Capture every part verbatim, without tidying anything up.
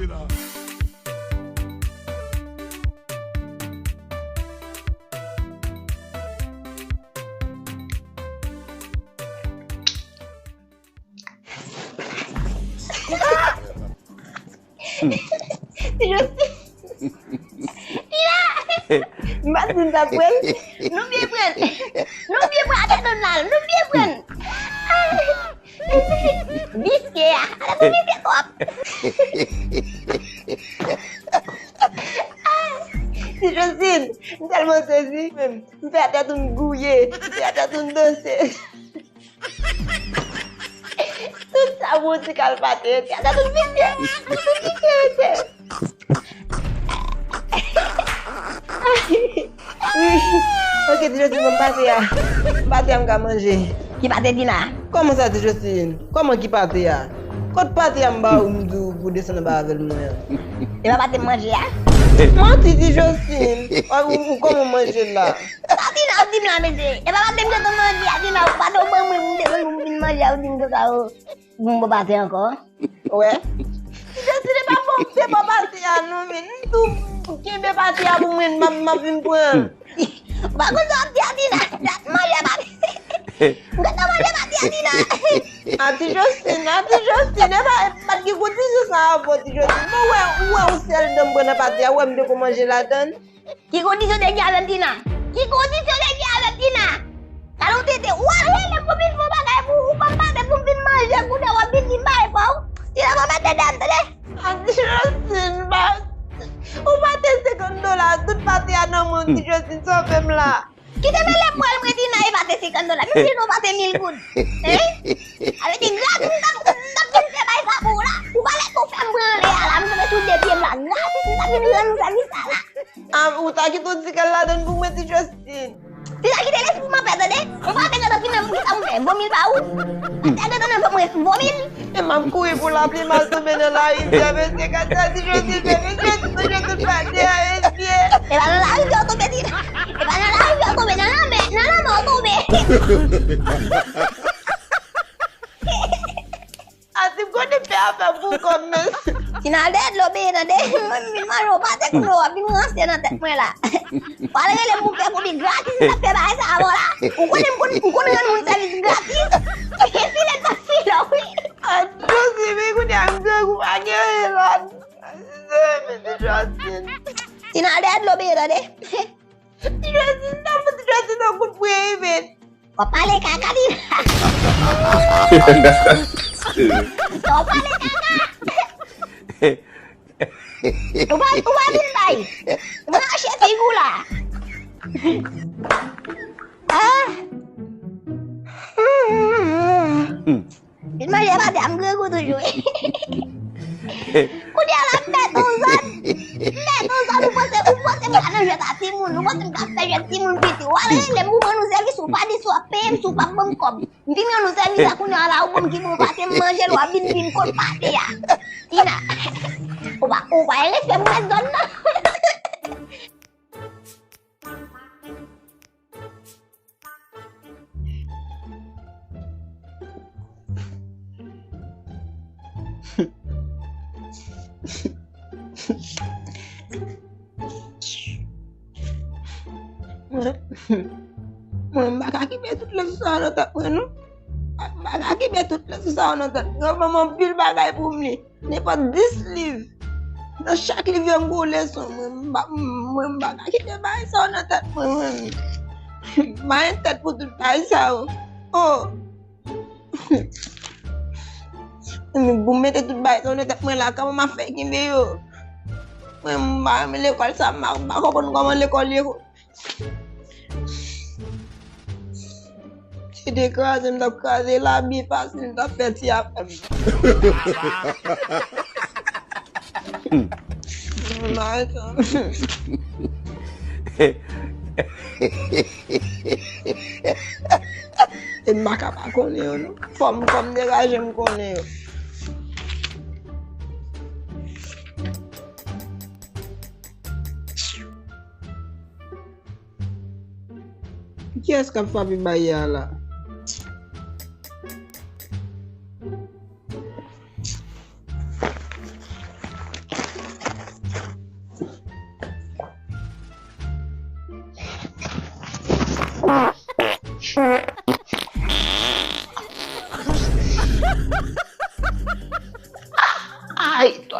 Ti Josline. Tina! M pa t di m t ap pran l. Nou byen pran l. Nou byen pran l. Atè, non, la, nou byen pran l. Biske a. Atè, nou biske twòp. Ti Josline, m tèlman sezi, menm. M fè atè tou m gouye. M fè atè tou m danse. Tout sa pou ti kal pate, ti kal tout visye, tout visye rete. Wi. Ok, ti Josline, ban m pate a. Pate a m ka manje. Ki pate, Tina? Kòman sa, ti Josline? Kòman ki pate a? Kot pate a m ba ou, m di w pou desann anba avè l mwen an? E pa pate m manje a? Manti, ti Josline. Ou, ou, ou kòman manje la? Sa Tina ap di m la, mesye? E pa pate m gentan manje a, Tina, ou pa t ban mwen pou m te konn pou m vin manje a, ou di m konsa, o, pou m pran pate ankò. Wè. Ti Josline, e pa bon, se pa pate a non, men m tou kenbe pate a pou mwen, m ap, m ap vin pran. Ou pa konn sa w ap di a, Tina? Dat manje pate. M gentan manje pate a, Tina. A, ti Josline, a, ti Josline, e pa, e pa t gen kondisyon sa avè w, ti Josline. Bon, ou wè, ou wè yon sèl dan m pran nan pate a, ou wè m te ko manje ladan l. Ki kondisyon te gen avè m, Tina? Ki kondisyon te gen avè m, Tina? Talè w te, te, ou al rele m pou m vin fè yon bagay pou ou, ou ban m pate pou m vin manje, kounye a w ap vin di m bagay pa w. Tina, ban m mete dèyè m, tande? A, ti Josline, ba, ou pate senkant dola, tout pate a nan men w, ti Josline, sove m la. Kite mele m pral mwen, Tina, e pate senkant dola. Menm si se yon pate mil goud. Hein? Sa vle di gratis, m t ap, m t ap vin fè bagay sa pou ou la. Ou pa lè tou fè m pran anlè a la, m tonbe sou de pye m la. Gratis, m t ap vin rann ou sèvis la la. A, ou ta kite yon ti kal ladan l pou mwen, ti Josline. Tina, kite lespri m anpè, tande? Ou pa te gentan fini, m gen sa m fè. Vomi l pa ou? Ou pa te gentan nan vant mwen, vomi l? E m ap kouri pou lapli, m al tonbe nan larivyè, mesye, gad sa ti Josline fè, mesye, ti Josline fè de a, mesye. E pa nan larivyè w tonbe, Tina. E pa nan larivyè w tonbe, nan lanmè, nan lanmè w tonbe. A, ti m konnen fè afè pou kò m, mesye. Tina, al dèyè dlo beye, tande? Mwen, m vin manje w pate, kounye a w ap vin ranse nan tèt mwen la. W al rele m pou fè vomi gratis, m t ap fè bagay sa avè w la. Ou konnen m konn, m konn rann moun sèvis gratis. File m nan file w, wi. A, Josline, men kounye a m grangou, pa gen anyen la. Josline. Tina, al dèyè dlo beye, tande? Ti Josline, ta fout Ti Josline nan kout pwen, men. W ap pale kaka, Tina. W ap pale kaka. Ou pa, ou pa vin bay. Ou pa rache figi w la. Ah. Vin manje pate a, m grangou toujou. Kounye a la, m mèt on zòn. M mèt on zòn, ou panse, ou panse m ka nan jwèt a timoun, ou panse m ka fè jwèt timoun piti. W al rele m pou m rann ou sèvis, ou pa di si w ap peye m, si w p ap ban m kòb. M fin rann ou sèvis la, kounye a la, ou ban m ki bon pate, m manje l, w ap vin di m kot pate a. Tina, ou pa, ou pa gen respè pou mèt zòn nan. Mwen, mwen, m pa ka kenbe tout leson sa yo nan tèt mwen, non. M pa ka kenbe tout leson sa yo nan tèt mwen. Yo ban m anpil bagay pou m li. Nenpòt dis liv. Nan chak liv yo, m gen yon leson. Mwen, m pa, mwen, m pa ka kite bagay sa yo nan tèt mwen, mwen. M pa gen tèt pou tout bagay sa yo. Oh! Pou m mete tout bagay sa yo nan tèt mwen la, kòman m ap fè kenbe yo? Mwen, m pa renmen lekòl sa, m pa, m pa konprann kòman lekòl ye. Si te kraze m, t ap kraze la byen fasil, m t ap fè ti afè m. E m pa ka pa konnen yo, non. Fò m, fò m degaje m konnen yo. Kiyès k ap frape baryè a la?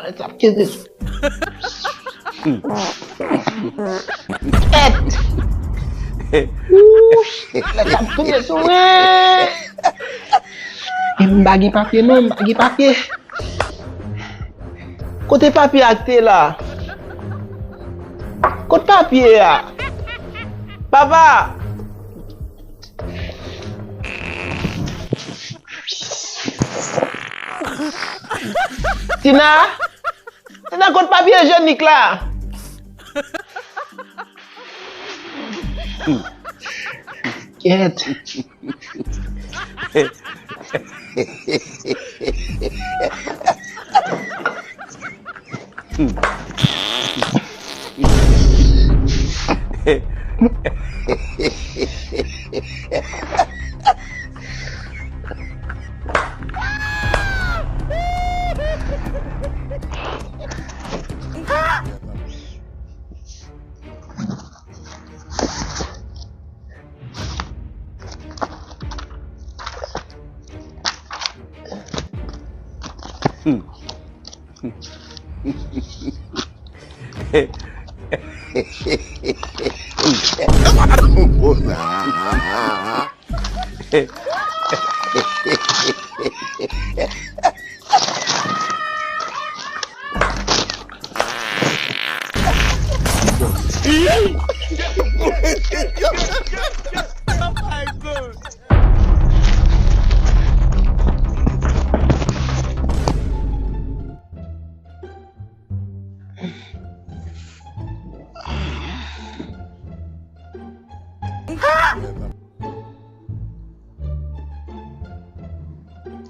Sa ap kite sou. Kèt! Wouch! Lè sa ap tounen sou mwen! E m pa gen papye non, m pa gen papye. Kote papye a te la? Kot papye a? Papa! Tina? Tina, kot papye ijenik la? Kèt.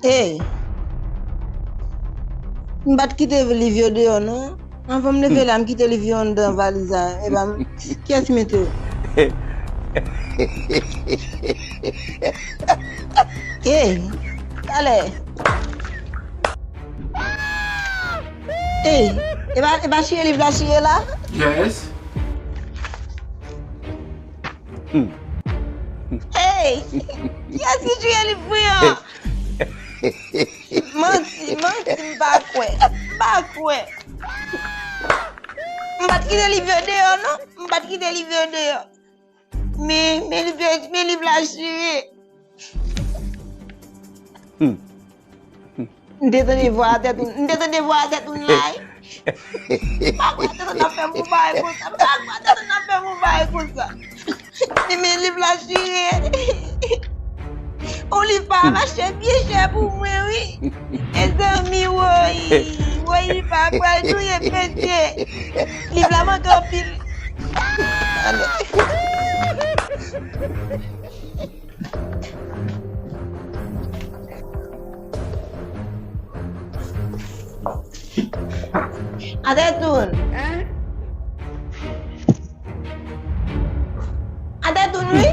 Ey! M pa t kite liv yo deyò non. Anvan m leve la, m kite liv yo anndan valiz la. Epa, kiyès ki mete yo? Ey! Talè! Ey! Epa, epa chire liv la chire la? Yes. Ey! Kiyès ki chire liv mwen an? Manti, manti, m pa kwè. M pa kwè. M pa t kite liv yo deyò non. M pa t kite liv yo deyò. Men, men liv yo, men liv la chire. M te tande vwa a tèt ou, m te tande vwa a tèt ou la wi. M pa kwè tèt ou nan fè m yon bagay konsa. M pa kwè tèt ou nan fè m yon bagay konsa. Li men liv la chire. Yon liv pa mache byen chè pou mwen wi. Mezanmi woy. Woy li pa pral touye mesye. Liv la manke anpil. Atetoun. Atetoun wi.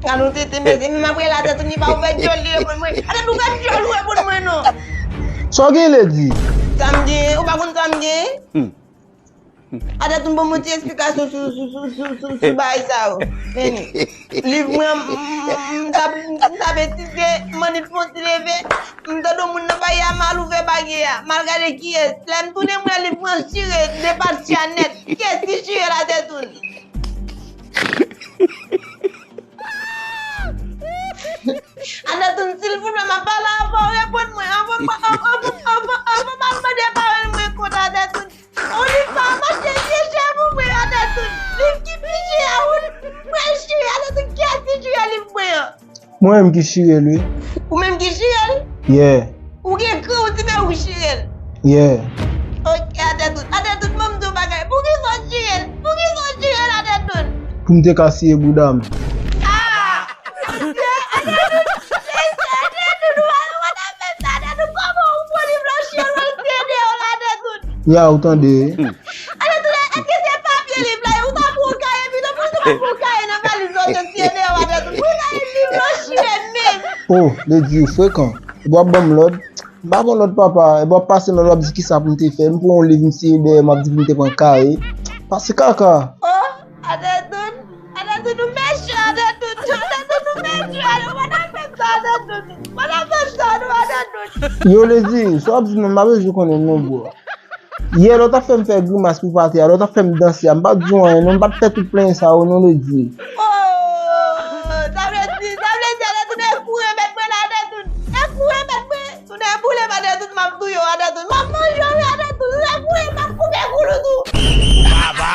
Gade yon tete mezanmi, m ap rele Atetoun li pa ouvè dyòl li reponn mwen. Atetoun gade dyòl ou reponn mwen non. Sa w gen lè di? Sa m gen, ou pa konn sa m gen? Atetoun ban m yon ti esplikasyon sou, sou, sou, sou, sou, sou bagay sa yo. Vini. Liv mwen, m, m, m, m t ap, m t ap etidye, m annik fè yon ti leve, m tande yon moun nan bagay a m al ouvè bagay a, m al gade kiyès. Lè m tounen m wè liv mwen chire, depatcha nèt. Kiyès ki chire l Atetoun? Atetoun, silvouplè, m ap pale avè w, reponn mwen. Anvan, anvan, anvan, anvan, anvan m al mande paran mwen kont Atetoun. Yon liv pa mache byen chè pou mwen Atetoun. Liv ki pi chè a, yon liv mwen chire Atetoun. Kiyès ki chire liv mwen an? Mwen menm ki chire l wi. Ou menm ki chire l? Yeah. Ou gen kran ou di men ou chire l? Yeah. Ok, Atetoun. Atetoun, ban m di w bagay. Poukisa w chire l? Poukisa w chire l Atetoun? Pou m te ka siye bouda m. Ah! Atetoun, Atetoun, Atetoun, ou pa, ou pa ta fè sa, Atetoun, kòman ou pran liv la chire l, ou al siye deyò la, Atetoun? Ya, ou tande. Atetoun, èske se papye liv la ye? Ou ta pran yon kaye pito, pou ou ta pran yon kaye nan valiz la, ou te siye deyò Atetoun. Pou yon kaye liv la chire menm. Oh, Lady, ou frekan. Epi w ap ban m lòd. M pa pran lòd, papa. Epi w ap pase lòd, w ap di kisa pou m te fè. M pran yon liv, m siye deyò, m ap di pou m te pran kaye. Pase kaka. Oh, Atetoun. Atetoun, nou mechan, Atetoun. Atetoun, nou mechan. Atetoun, ou pa ta fè sa, Atetoun. Ou pa ta fè sa, non, Atetoun. Yo, Lady, sa w ap di m nan, m pa bezwen konnen non, bro. Yè lè w t ap fè m fè grimas pou pate a, lè w t ap fè m danse a, m pa t di w anyen non, m pa t fè tout plenyen sa yo non, Lady. Oh, sa vle di, sa vle di, Adetou, e fou remèt mwen la, Adetou. E fou remèt mwen. Tounen boule m, Adetou, m ap touye w, Adetou. M ap manje w, wi, Adetou. E fou, e m ap koupe kou l tou. Baba.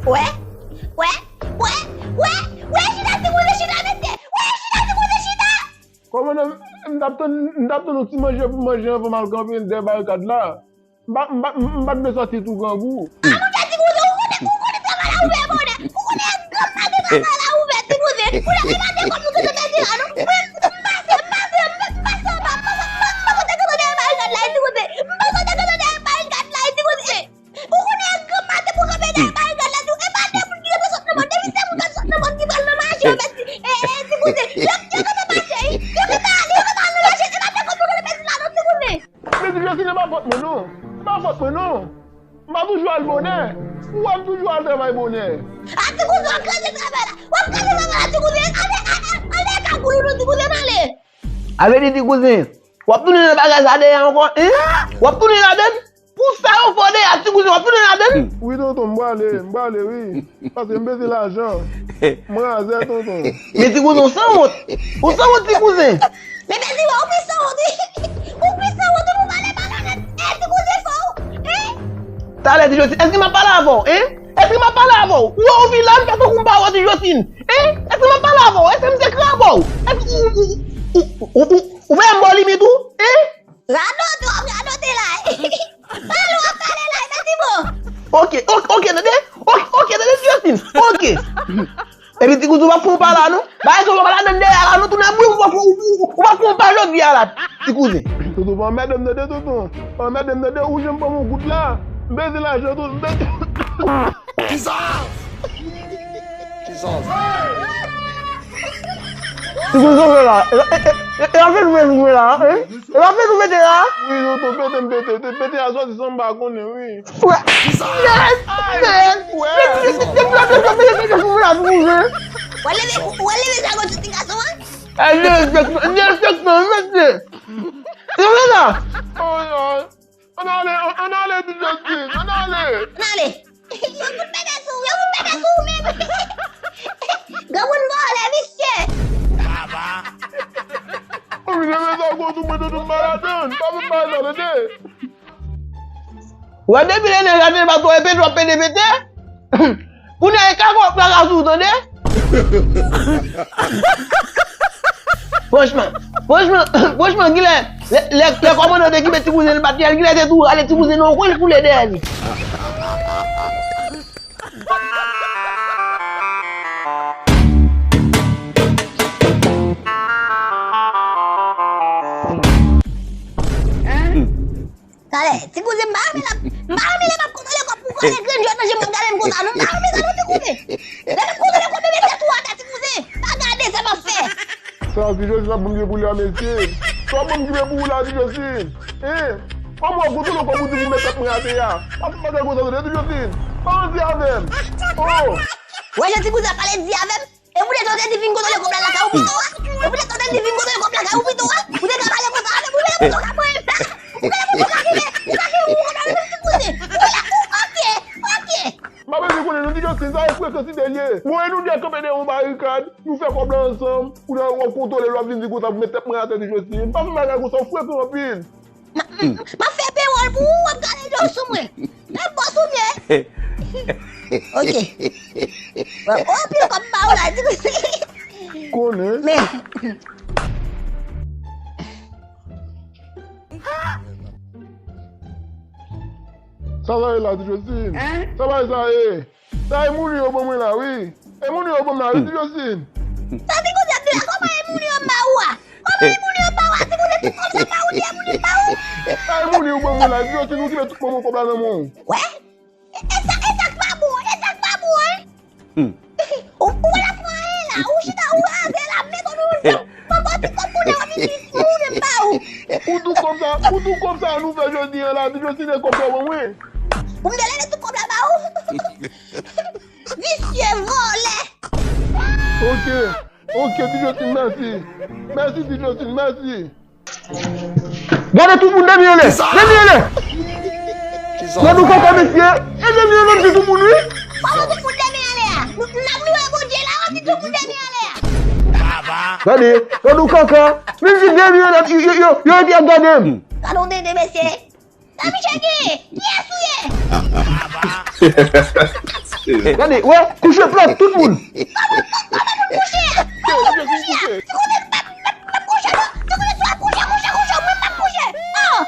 Wè, wè, wè, wè, wè, chita, ti kouzen, chita, mesye. Wè, chita, ti kouzen, chita. Kòmandan, m t ap tann, m t ap tann yon ti manje pou manje anvan m al kanpe dèyè barikad la. M pa, m pa, m pa t vle sòti tou grangou. A, mon Dieu, ti kouzen, ou konnen, ou konnen travay la ouvè bonè. Ou konnen granm maten travay la ouvè, ti kouzen. Ou leve maten kòm nou te mèsi la, non? Mwen, m pase, m pase, m pase anba, m pase, m pase, m pase te kanpe dèyè barikad la, ti kouzen. M pase te kanpe dèyè barikad la, ti kouzen. Ou konnen granm maten pou kanpe dèyè barikad la, tou. E pa de moun ki gentan sot nan mòn, depi se moun k ap sot nan mòn ki pral nan mache, yo mèsi. E, e, ti kouzen, yo, yo gentan mache, wi. Yo gentan ale, yo gentan al nan mache. E pa de kòb nou gentan pèdi la, non, ti kouzen. Men ti Josine, e pa fòt mwen non. E pa fòt mwen non. M pa toujou al bonè. Ou wè m toujou al travay bonè. A, ti kouzen, w ap kraze travay la. W ap kraze travay la, ti kouzen. Ale, ale, ale, ale, kagoul ou non, ti kouzen, ale. A vle di, ti kouzen, w ap tounen nan bagay sa dèyè ankò, en? W ap tounen ladann? Pou sa yo fè w dèyè a, ti kouzen, w ap tounen ladann? Wi, tonton, m prale, m prale, wi. Paske m bezwen lajan. M razè, tonton. Men ti kouzen, w sanwont. Ou sanwont, ti kouzen. Men, men, ti kouzen, ou pi sanwont, wi. Ou pi sanwont, ou pale malonèt. E, ti kouzen, fò w, en? Talè, ti Josine, èske m ap pale avè w, en? Èske m ap pale avè w? Ou wè, ou vin la, m fè tankou m pa wè w, ti Josine, en? Èske m ap pale avè w? Èske m se krab ou? Èske ou, ou, ou, ou, ou, ou, ou vle m ba w limit ou, en? Radote w ap radote la. Pale w ap pale la, e mèt bon. Oke, oke, oke, tande. Oke, oke, tande, ti Josine. Oke. Epi ti kouzen, w ap fè yon pa la, non? Bagay sa w pa la nan dèyè la, non? Tounen bouyi, w ap fè, w, w, w ap fè yon pa jodi a la, ti kouzen. Tonton, pa anmède m tande, tonton. Pa anmède m tande, ou janm ban m yon goud la. M bezwen lajan, tonton, m bezwen. Kisa? Kisa? Ti kouzen, w la. E, e, e, e, e, afè nou mete la, en? E pa pete ou pete la? Wi, tonton, pete m pete. Te pete a sòti san m pa konnen, wi. Wè. Yes! Yes! Wè. Depi la, depi la, depi la, depi la, depi la, depi la, depi la. Wè leve, wè leve sa gon ti gason an? Ay, derespektan, derespektan, mesye. Se vre sa? Oy, oy. Ann ale, ann, ann ale, ti Josine, ann ale. Ann ale. Yo fout pete sou, yo fout pete sou, men. Granmoun vòlè, visye. Baba. Ou vin leve sa gwo sou mwen, tonton, m pa ladann. Pa vin bay sa, tande. Wè, depi lè nèg la te bat ou, e pete w ap pete, pete. Kounye a, e kaka w ap kaka sou, tande. Franchman, franchman, franchman, kilè, lè, lè, lè kòmandan te kipe ti kouzen l bat li, kilè te tou rale ti kouzen nan yon kwen l koule dèyè li. Talè, ti kouzen, m pa renmen lè, m pa renmen lè m ap kontwole kòb pou kòb, e grenn jwèt nan je m ap gade m konsa, non, m pa renmen sa, non, ti kouzen. Lè m ap kontwole kòb, men se tou atè, ti kouzen. Pa gade sa m ap fè. Sa, ti Josine ap ban m gen pou li a, mesye. Sa w ap ban m gen pou ou la, ti Josine. Hein? Kòman w ap kontwole kòb ou di pou m met tèt mwen atè a? Pa fè bagay konsa, tande, ti Josine. Pa anti avè m. Oh! Wè, jan ti kouzen ap pale di avè m. E poutèt sa w te di vin kontwole kòb la lakay ou pito a? E poutèt sa w te di vin kontwole kòb lakay ou pito a? Ou te ka pale konsa avè m, ou genlè pou w ka pran yon fè. Ou genlè pou w ka rive, ou ka rive, ou konn al ti kouzen. Ou la, ou, oke, oke. M pa bezwen konnen non, ti Josine, sa e frekans li te ye. Mwen e nou de kanpe dèyè yon barikad, nou fè kòb la ansanm, ou la w ap kontwole l, w ap vin di konsa pou met tèt mwen atè, ti Josine. Pa fè bagay konsa, ou frekan anpil. M, m, m ap fè pewòl pou ou, w ap gade dlo sou mwen. Lè bòs ou byen. Oke. Bon, anpil kòb m ba ou la, di konsa. Konnen. Men. Sa sa ye la, ti Josine? Hein? Sa bagay sa ye? Sa e moun yo ban mwen la, wi. E moun yo ban m la, wi, ti Josine. Sa ti kouzen ap di la, kòman e moun yo ba ou a? Kòman e moun yo ba ou a? Ti kouzen, tout kòb sa ba ou, e moun yo ba ou? Sa e moun yo ban mwen la, ti Josine, ou kite tout manman kòb la nan men w. Wè? E, e sa, e sa k pa bon, e sa k pa bon, hein? Hmm. Ou, ou pa la pran anyen a, ou chita, ou raze la, men konn ou, ou, ou, ou, ti kòb kounye a, w ap vin di, ou, ou, m pa ou. Ou tou kòb sa, ou tou kòb sa nou fè jodi a la, Ti Josine kòb sa ban mwen. Pou m te rele tout kòb la ba ou. Visye, vòlè. Ok, ok, Ti Josine, mèsi. Mèsi, Ti Josine, mèsi. Gade tout moun dèmi anlè. Dèmi anlè. Gade ou kaka mesye. E dèmi anlè, m di tout moun wi. Kòman tout moun dèmi anlè a? Nou, n ap louwe Bondye la, w ap di tout moun dèmi anlè a. Gade, gade ou kaka. Men m di dèmi anlè, yo, yo, yo, yo rete ap gade m. Gade yon dede mesye. Sa misye gen? Kiyès ou ye? Gade, wè, kouche plat, tout moun. Kòman, kòman, kòman moun kouche a? Kòman moun kouche a? Ti kote m p ap, m p ap, m p ap kouche non. Ti kote sou ap kouche, kouche, kouche, mwen m p ap kouche. Oh!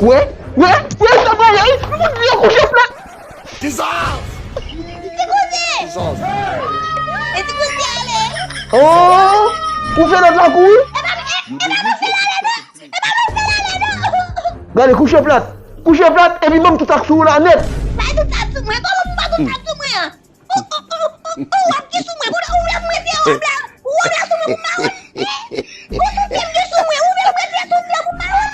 Wè, wè, wè, sa bagay, moun yo kouche plat. Ti kote! E ti kote ale? Oh! Ou fè lòt la kouri? E pa, e, e pa mwen fè l ale non. Gade, kouche plat. Kouche plat, epi ban m tout sa k sou ou la nèt. Bay tout sa sou mwen. Kòman pou ba tout sa sou mwen an? Ou, ou, ou, ou, ou, w ap ki sou mwen? Ou, ou vle m retire wòb la? Wòb la sou mwen pou m pa wè? Ou sou pye m ki sou mwen? Ou vle m retire tout pye m pou m pa wè?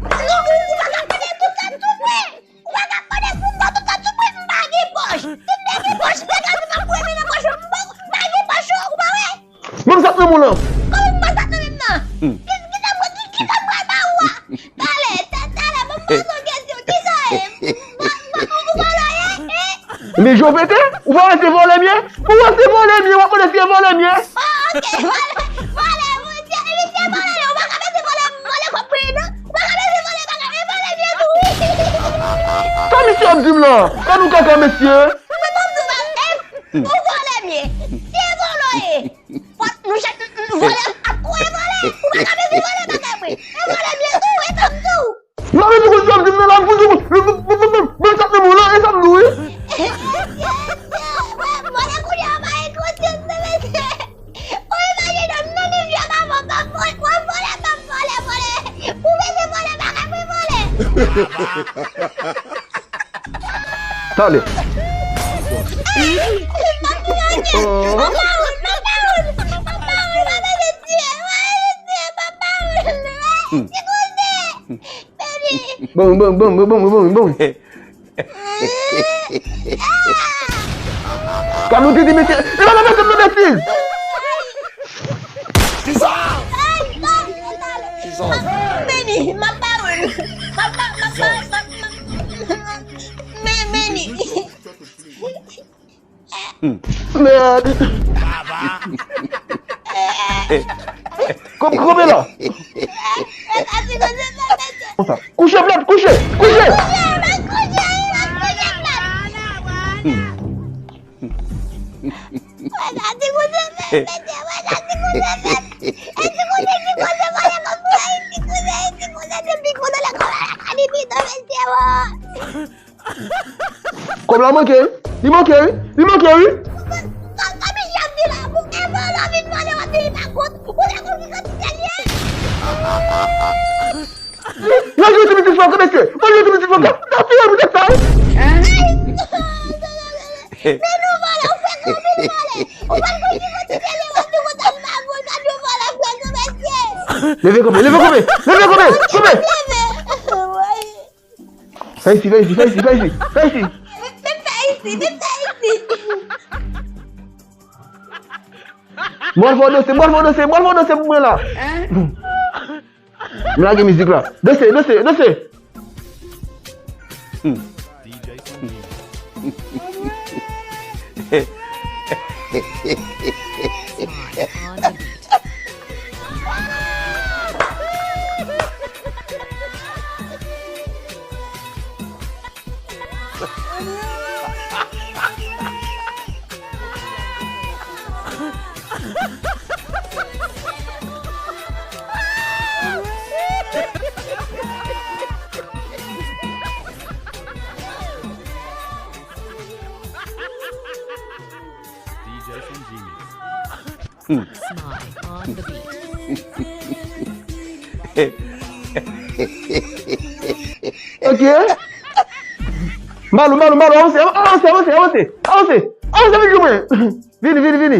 Non, ou, ou pa ka pran tout sa sou mwen. Ou pa ka mande pou m ba w tout sa tout mwen, m pa gen pòch. Si m te gen pòch, m te ka di m ap foure men nan pòch mwen, m pa gen pòch yo, ou pa wè? Ban m sa k nan men w lan. Kòman m ba w sa k nan men m nan? Ki, ki sa mwen, ki, ki sa m pral ba ou a? Talè, ta, talè, ban m poze w kesyon, ki sa w ye? M, m, m, ou vòlè ye? Men je w pete, ou pa wè se vòlè m ye? Ou wè se vòlè m ye, w ap mande si se vòlè m ye? Oh, ok, vòlè, vòlè, misye, misye vòlè, ou pa ka mete vòlè, vòlè kòb mwen non. Ou pa ka mete vòlè bagay, e vòlè m ye tou wi. Sa misye ap di m la? Gad yon kaka mesye. Mwen pa m di w bagay, e, ou vòlè m ye. Si e vòlè w ye, fòk nou chak, nou, nou vòlè ap kouye vòlè. Ou pa ka mete vòlè bagay mwen. E vòlè m ye tou, e sa m di w. Non, men poko di w ap di m nan la, pou di w, ban m sa k nan men w lan, e sa m di w wi. Vòlè kounye a, pa gen konsyans non mesye. Ou imajine m nan liv yo pa bon, pa bon, w ap vòlè, m ap vòlè, vòlè. Ou bezwen vòlè bagay mwen vòlè. Talè. M ap mouri. M ap mouri, m ap mouri, m ap mouri, m ap mouri, m ap mouri, m ap mouri. Ti koze. Baby. Bon, bon, bon, bon, bon, bon, bon. Kalou titi mesye. E pa mete m nan betiz. Kisa? Kisa? Meni, m ap ba ou l. M ap ba, m ap ba, m ap, m ap, men, meni. Mèd. Kòb, kòb la. Konsa. Kouche plat, kouche, kouche. Kòb la manke, wi. Li manke, wi. Li manke, wi. Sa, sa Michel di la, pou e vòlè w vin vòlè w ap di li pa kont. Ou te konn ki kantite l ye? Mwen jwe ti pitit fòkè, mesye. Mwen jwe ti pitit fòkè. N ap tiye poutèt sa, wi. Men nou vòlè, ou fè konbyen vòlè? Ou pa konn ki kantite l ye, w ap di konsa li pa kont, gad yon vòlè frè nou, mesye. Leve kanpe, leve kanpe, leve kanpe, kanpe. Leve. Fè isi, fè isi, fè isi, fè isi, fè isi. Men fè isi, men fè isi. Mwen al fè w danse, mwen al fè w danse, mwen al fè w danse pou mwen la. M lage mizik la. Danse, danse, danse. D J Funky Mix. Smart on the beat. Ok. Malou, Malou, Malou, avanse, avanse, avanse, avanse, avanse, avanse, vin jwenn mwen. Vini, vini, vini.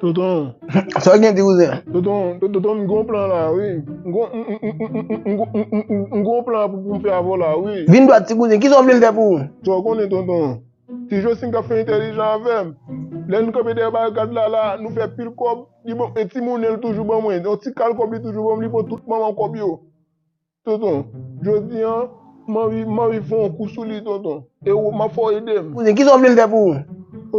Tonton. Sa w gen, ti kouzen? Tonton, ton- tonton, m gon plan la, wi. M gon, m, m, m, m, m, m, m, m, m gon plan pou, pou m fè avè w la, wi. Vin dwat, ti kouzen. Kisa w vle m fè pou ou? Sa w konnen, tonton. Ti Josin k ap fè entèlijan avè m. Lè n kanpe dèyè barikad la, la, nou fè pil kòb. Li ban, e ti monnen l toujou ban mwen. Yon ti kal kòb li toujou ban m, li pran tout manman kòb yo. Tonton, jodi a, m anvi, m anvi fè yon kou sou li, tonton. E ou, m ap fè w ede m. Kouzen, kisa w vle m fè pou ou?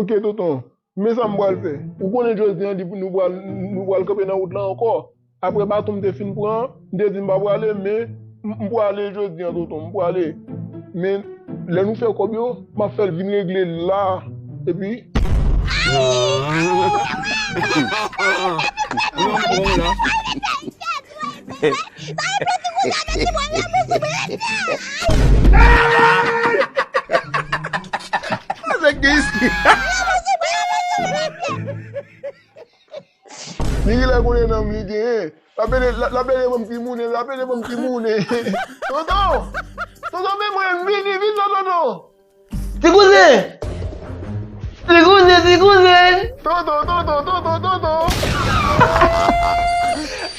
Oke, tonton. Men sa m pral fè. Ou konnen jodi a, nou pral, nou pral kanpe nan wout la ankò. Apre baton m te fin pran, m te di m pa prale, men m, m prale jodi a, tonton, m prale. Men lè nou fè kòb yo, m ap fè l vin regle la. Epi, Li genlè konnen nanm li genyen. L ap ede, l ap, l ap ede banm ti moune, l ap ede banm ti moune. Tonton! Tonton, men mwen, vini, vini, non, tonton! Ti kouzen! Ti kouzen, ti kouzen! Tonton, tonton, tonton, tonton!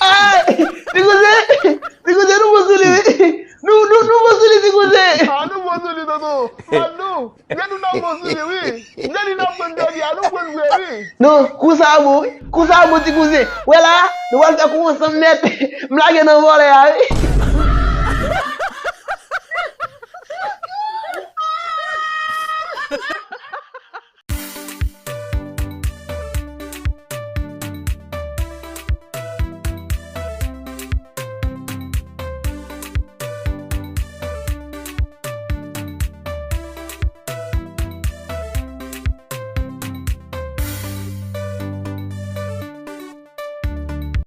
Ay! Ti kouzen! Ti kouzen, nou bon sou li, wi! Nou, nou, nou bon sou li, ti kouzen! Ah, nou bon sou li, tonton! Gad nou! Gad nou nan bon sou li, wi! Gad li nan pran jodi a, nou pran vre, wi! Non, kou sa bon, wi! Kou sa bon, ti kouzen! Wè la, nou pral fè kou ansanm nèt! M lage nan vòlè a, wi!